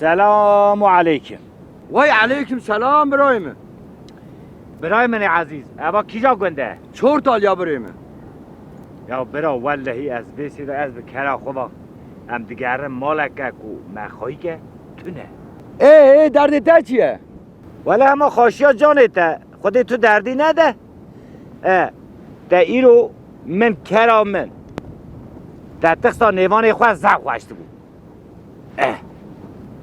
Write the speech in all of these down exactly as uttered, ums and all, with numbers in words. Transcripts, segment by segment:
Selamu aleykum. Wey aleykum selam birayê min. Birayê min ê ezîz, eva kîja gund e? Çor taliya birê min. Ya bira, wellehî ez vê sêda ez bi kera xwe ve. Em digerin maleke ku me xweyî ke tune. Ê, ê, derdê te çi ye? Wele hema xweşiya canê te, Xwedê tu derdî nede. E, te îro min kera min. Te tixsa nêvanê xwe zaf xweş dibû. Eh.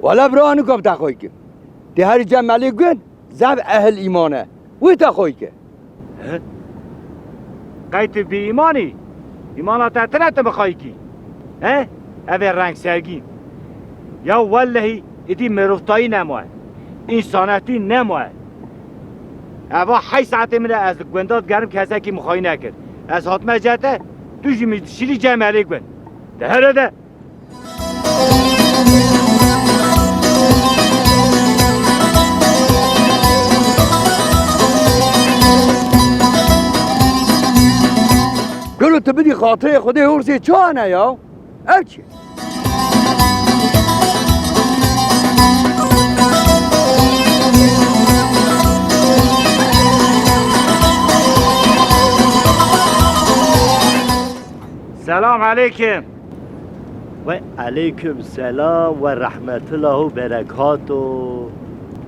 Wele bira, nika bi te xweyî ke. Tê herî cem melê gund, zaf ehil îman e. Wê te xweyî ke. He? Qey tu bî îmanî? Îmana te tine tu bi xweyî kî? He? Ev ê rengsergî. Ya wellehî, îdî mirovtayî nemaye. Însanetî nemaye. Eva heyş saetê min e, ez li gunda digerim, kesekî min xweyî nekir. Ez hatime cete, tu jî min dişîrî cem melê gund. De here de. Gelo tu bidî xatirê Xwedê horsê çi hane ya? Ev çi? Selam aleykum. Ve aleykum selam ve rahmetullahu berekatu.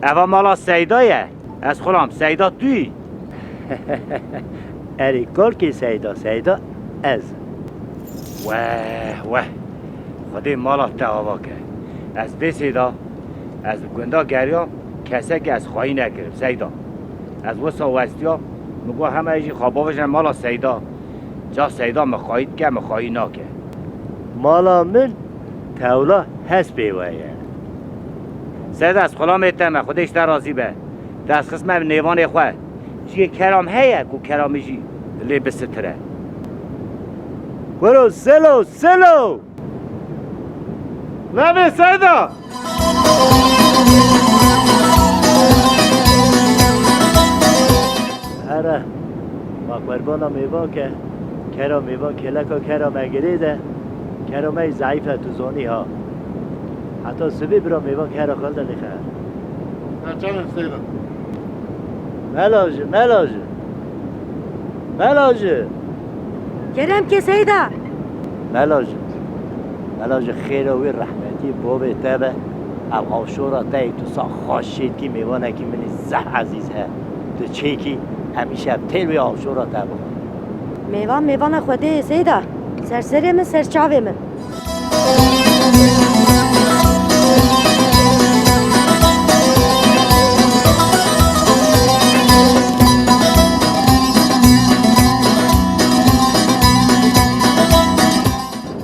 Eva mala Seyda ye. Ez xulam Seyda tu yî? Erê, kalkê Seyda, Seyda ez. Weh, weh. Xwedê mala te ava ke. Ez vê sêda, ez li gunda geriyam, kesekî ez xwayî nekirim, Seyda. Ez wisa westiya, min got hema jî xwe bavêjin mala Seyda. Ca Seyda min xwayî dike, min xwayî nake. Mala min tewla hespê we ye. Seyda, ez xulamê te me, Xwedê ji te razî be. Te ez xistme nêvanê xwe. Ciyê keram heye ku keramî jî lê bisitire. Kuro selo, selo! Levê Seyda! Here, ma qurbana mêvan ke, kera mêvan keleka kera me girê de, kera me zayıf e tu zonî ha. Heta sibê bira mêvan kera xwe de lê xeher. Naçanin Seyda. Melajî, melajî. Melajî. Kerem ke Seyda. Melajî. Melajî xêra wî rehmetî bavê te be. Ev avşora te yê tu sa xweş çêdikî mêvanekî min î zeh ezîz he. Tu çêkî em îşev têl wê avşora te bixwin. Mêvan mêvana Xwedê ye Seyda. Ser serê min, ser çavê min.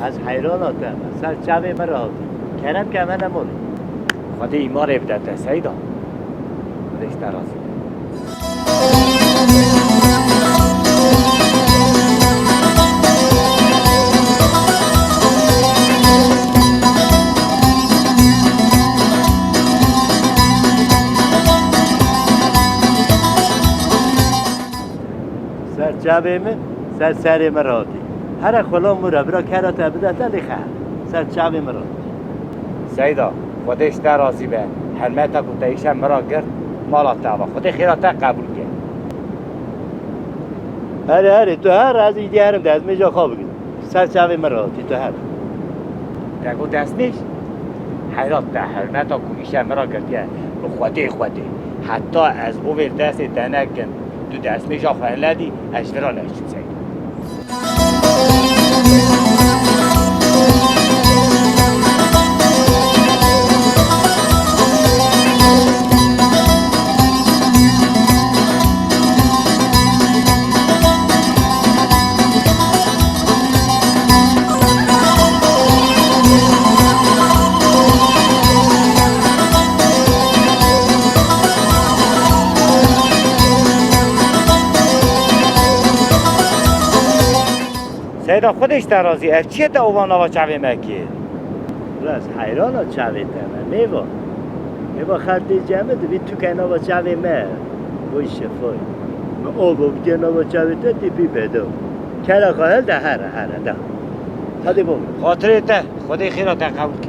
Ez heyrana te me. Ser çavê min re hatî. Kerem ke me nemolî. Xwedê îmarê bide te Seyda. Xwedê ji te razî be. Ser çavê min, ser serê min re hatî. Here xulam min re, bira kera te bide te lê xeher. Ser çavê min re. Seyda, Xwedê ji te razî be. Hermeta ku te îşev min re girt, mala te ava. Xwedê xêra te qebûl ke. Herê, herê, tu her ez îdî herim de, ez mêja xwe bigirim. Ser çavê min re hatî, tu her. Te got destmêj? Heyra te hermeta ku îşev min re girtiye. Bi Xwedê, Xwedê. Heta ez bovêr destê te nekim, tu destmêja xwe nedî, ez ji vira neçûm Seyda. Seyda, Xwedê ji te razî, ev çi ye te ova nava çavê me kir? Res heyrana çavê te me, mêva. Mêva xertê cem dibî tu ke nava çavê me. Oy şefoy. Mi ova bike nava çavê te tê pî bedo. Kera xwe hel de here, here de. Hadi bol. Xatirê te, Xwedê xêra te qebûl ke.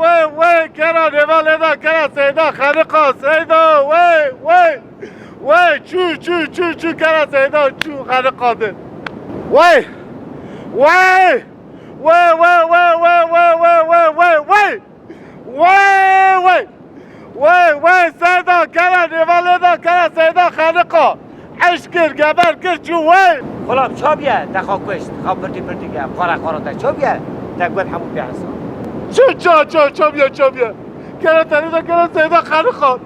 wey, wey, kera nêva lê da, kera Seyda xeniqa, Seyda, wey, wey, wey, çû, çû, çû, çû, kera Seyda çû xeniqa de. Wey, wey, wey, wey, wey, wey, wey, wey, wey, wey, wey. Wey, wey! Wey, wey, Seyda, kera nêva lê da, kera Seyda xeniqa. Eşk kir, geber kir, çû wey! Xulam, ça biye, te xwe kuşt, xwe pirdî pirdî ke, qara qara te ça biye, te got hemû pê hesa. Çi ça, ça, ça biye, ça biye? Kera te lê da, kera Seyda xeniqa.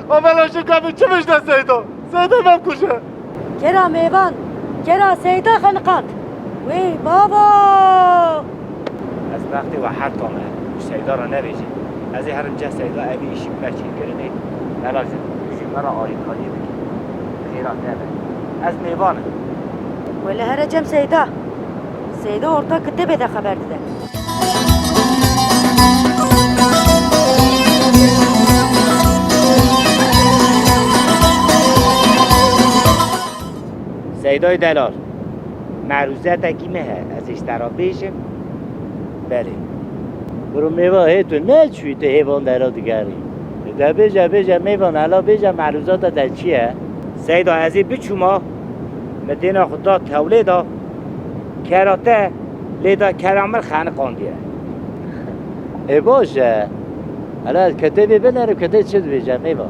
Avela ji gavê çi vêjne Seyda? Seyda mem kuje. Kera mêvan, kera Seyda xeniqand. Wey baba! Ez bextê we her tame, ji Seyda re nevêjî. Ez ê herim ceh Seyda, evî îşî bi me çêkirinê, bela ji, ji me re alîkariyê bike. Xêra te be. Ez mêvan im. Wele here cem Seyda. Seyda orta kitêbê de xeber dide. Seydayê delal, merûzetekî me he, ez ê ji te re bêjim. Belê. Biro mêva hê tu neçûyî, tu hêvan dera digerî. De bêje, bêje mêvan, hela bêje merûzata te çi ye? Seyda, ez ê biçûma, min dêna xwe da tewlê da, kera te lê da, kera min xeniqandiye. Ê baş e. Hele ez kitêbê binerim, kitêb çi dibêje mêva?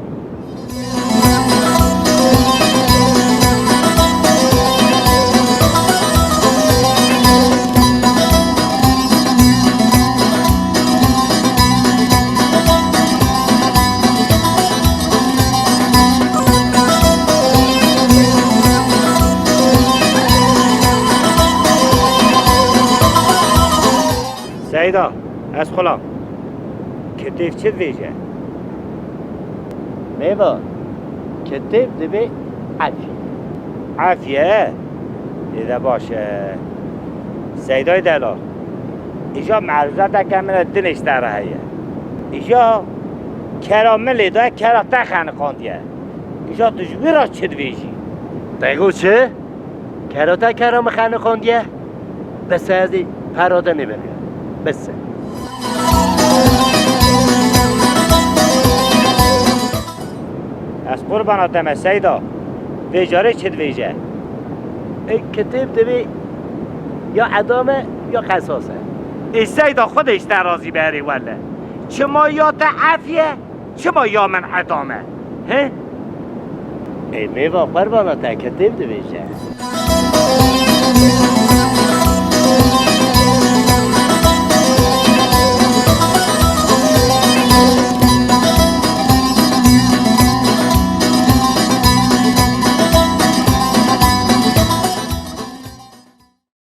Seyda, ez xulam. Kitêb çi dibêje? Mêva, kitêb dibê efî. Efiye? Ê de baş e. Seydayê delal. Îja merûzeteke min e, dinê ji te re heye. Îja kera min lê daye, kera te xeniqandiye. Îja tu ji wî re çi dibêjî? Te got çi? Kera te kera min xeniqandiye. Bes e, ez ê pera te nêbim. Bes e. Ez qurbana te me Seyda. Vê carê çi dibêje? E, kitêb dibê ya edam e ya qesas e. Ê Seyda, Xwedê ji te razî be, erê wele. Çima ya te efiye, çima ya min edam e? He? Ê mêva, qurbana te, kitêb dibêje.